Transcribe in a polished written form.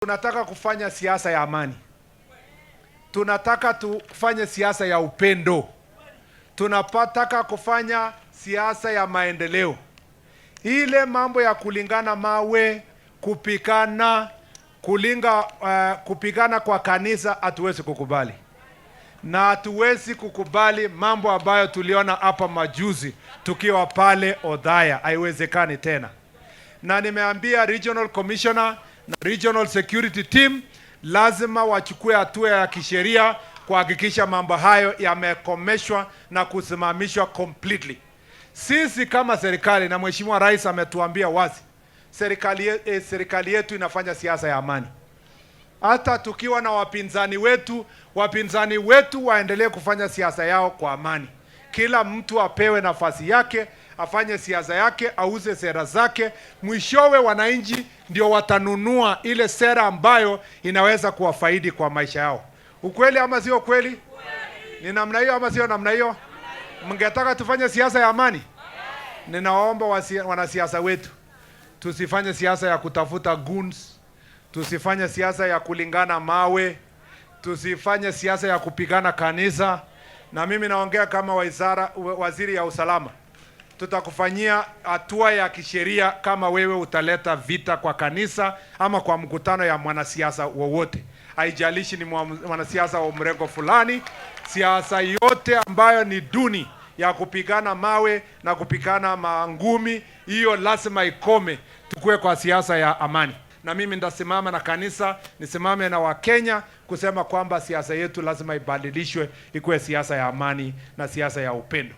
Tunataka kufanya siasa ya amani, tunataka tufanye siasa ya upendo, tunataka kufanya siasa ya maendeleo. Ile mambo ya kulingana mawe, kupikana, kupigana kwa kanisa hatuwezi kukubali, na hatuwezi kukubali mambo ambayo tuliona hapa majuzi tukiwa pale Othaya. Haiwezekani tena. Na nimeambia regional commissioner na regional security team lazima wachukue hatua ya kisheria kuhakikisha mambo hayo yamekomeshwa na kusimamishwa completely. Sisi kama serikali na Mheshimiwa Rais ametuambia wazi, serikali yetu inafanya siasa ya amani. Hata tukiwa na wapinzani wetu, wapinzani wetu waendelee kufanya siasa yao kwa amani. Kila mtu apewe nafasi yake, afanye siasa yake, auze sera zake. Mwishowe wananchi ndio watanunua ile sera ambayo inaweza kuwafaidi kwa maisha yao. Ukweli ama sio kweli? Ni namna hiyo ama sio namna hiyo? Mngetaka tufanye siasa ya amani? Ninaomba wanasiasa wetu tusifanye siasa ya kutafuta goons, tusifanye siasa ya kulingana mawe, tusifanye siasa ya kupigana kanisa. Na mimi naongea kama waziri ya usalama, tutakufanyia hatua ya kisheria kama wewe utaleta vita kwa kanisa ama kwa mkutano ya mwanasiasa wowote. Haijalishi ni mwanasiasa wa mrengo fulani, siasa yote ambayo ni duni ya kupigana mawe na kupigana mangumi, hiyo lazima ikome. Tukue kwa siasa ya amani, na mimi nitasimama na kanisa, nisimame na Wakenya kusema kwamba siasa yetu lazima ibadilishwe ikuwe siasa ya amani na siasa ya upendo.